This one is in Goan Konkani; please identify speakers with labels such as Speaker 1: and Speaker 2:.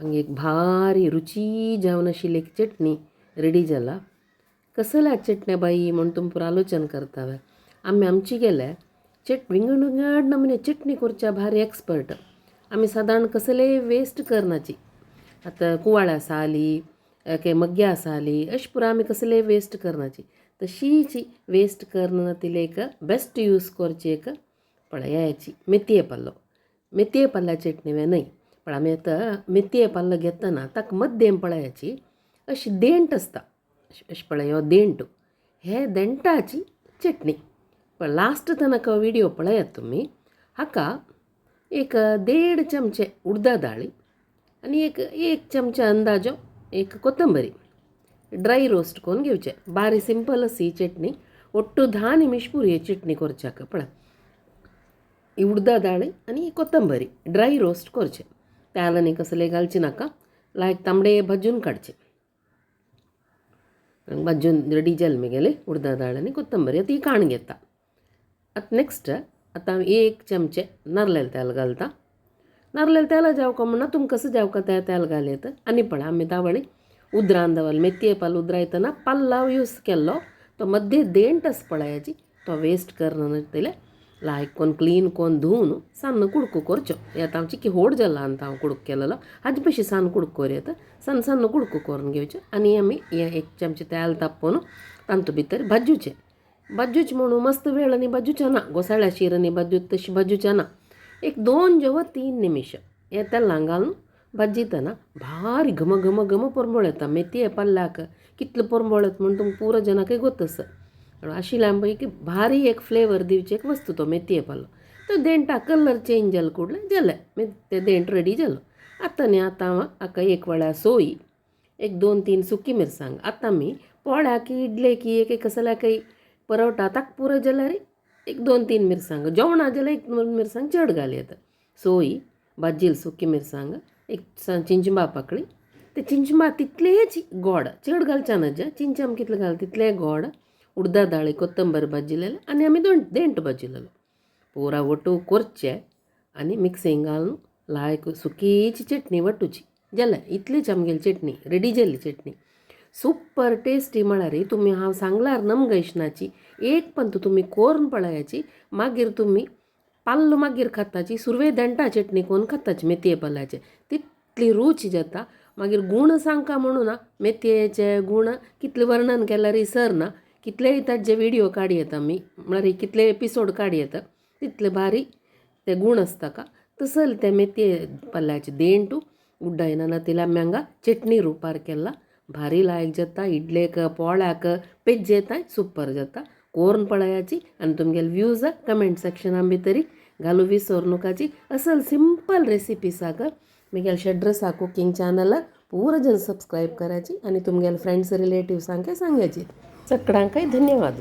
Speaker 1: हांगा एक भारी रुची जावन आशिल्ली एक चटणी रेडी जाला. कसल्या चटण्या बाई म्हूण तुमी पुरो आलोचन करता. आमी आमची गेले चट विंगड विंगड नमुने चटणी करच्या भारी एक्सपर्ट. आमी सादारण कसलेय वेस्ट करनाची. आतां कुवाळ्या साली के मग्या साली अशें पुरो आमी कसलेय वेस्ट करनाची. तशीच वेस्ट करना तिले एक बेस्ट यूज करची एक पळयाची मेथये पालो. मेथये पाल्या चटणी वे न्हय, पण आमी आतां मेथये पालो घेतना ताका मद्दें पळयाची अशी देंट आसता. अशें पळय, हो देंट, हे देंटाची चटणी. पण लास्ट तनक व्हिडिओ पळयात तुमी. हाका एक देड चमचे उडदा दाळी आनी एक एक चमचा अंदाजो एक कोथंबरी ड्राय रोस्ट करून घेवचें. बारी सिंपल आसा ही चटणी. ಒಟ್ಟು 10 निमिश पुरो ही चटणी करच्याक. पळय, ही उडदा दाळी आनी कोथंबरी ड्राय रोस्ट करचें. तेल आनी कसलें घालचें नाका. लायक तांबडे भाजून काडचें. भाजून रेडी जालें मगेलें उडदा दाळ आनी कोथंबरी. आतां ही काण घेता. आतां नेक्स्ट, आतां हांव एक चमचे नारलेल तेल घालता. नारलेल तेल जावका म्हणना, तुमकां कसो जावका तें तेल घालयत. आनी पळय, आमी तावळी उदरान दवरलें मेथये पाल उदरायतना पल्लाव यूज केल्लो तो मद्दे देंट आसा पळयाची, तो वेस्ट करना तितले लायक कोन्न क्लीन कोन्न धुवन सान्न कुडको करच्यो. आतां हांव चिकी होड जाला आनी हांव कुडको केलेलो, हाजे पयशे सान कुडको कोर येता. सन्न सन्न कुडको करून घेवचे आनी आमी हें एक चमचे तेल तापोवन तातूंत भितर भाजूचें. भाजूचें म्हणून मस्त वेळ आनी भाजूचें ना, घोसाळ्या शीर आनी भाजू तशी भाजूचें ना. एक 2 जेवा 3 निमिश हें तेलान घालून भाजितना भारी घम घम घम परमळ येता. मेथये पल्ल्याक कितलो परमळ येता म्हूण तुमकां पुरो जनाकय गोत आसा. आशिल्ल्या पळय की भारी एक फ्लेवर दिवची एक वस्तू तो मेथये पालो. तो देंटा कलर चेंज जालो कुडले जालें, ते देंट रेडी जालो. आतां न्ही, आतां हांव हाका एक वळ्या सोय, एक 2-3 सुकी मिरसांग. आतां आमी पोळ्याक, इडलेक, एक एक कसल्याकय परोटा ताका पुरो जाल्यार एक 2-3 मिरसांग, जेवणा जाल्यार एक मिरसांग चड घाल येता. सोय भाजील सुकी मिरसांग, एक चिंचबा पाकळी. ते चिंचबा तितलेच गोड, चड घालच्या ना, चिंच आमी कितले घाल तितले गोड. उडदा दाळी कोथंबर भाजिलेले आनी आमी दोन देंट भाजिलेलो पुरा वटू करचे आनी मिक्सिंग घालून लायक सुकीची चटणी वटूची. जालें, इतलीच आमगेली चटणी रेडी जाली. चटणी सुपर टेस्टी म्हळ्यार तुमी हांव सांगल्यार नमगैशनाची. एक पंत तुमी कोरून पळयाची, मागीर तुमी पाल्लो मागीर खाताची, सुरवे देंटा चटणी कोन्न खाताची मेथये पाल्याचे, तितली रूच जाता. मागीर गूण सांगका म्हणून ना, मेथयेचे गूण कितले वर्णन केल्यार सर ना, कितलेय ताजे व्हिडिओ काड येता आमी, म्हळ्यार कितले एपिसोड काड येता, तितले भारी ते गूण आसता का. तसले ते मेथये पल्ल्याचे देंटू उड्डायना ना तिला आमी हांगा चटणी रुपार केला. भारी लायक जाता. इडलेक, पोळ्याक, पेज येता, सुपर जाता. कोरून पळयाची आनी तुमगेले व्यूज कमेंट सेक्शना भितरी घालू विसर नकाची. असल सिंपल रेसिपी साक म्हगेले शेड्रसा कुकींग चॅनल पुरो जण सबस्क्रायब करायची आनी तुमगेले फ्रेंड्स रिलेटिव्सांकय सांगायची. सगळ्यांकय धन्यवाद.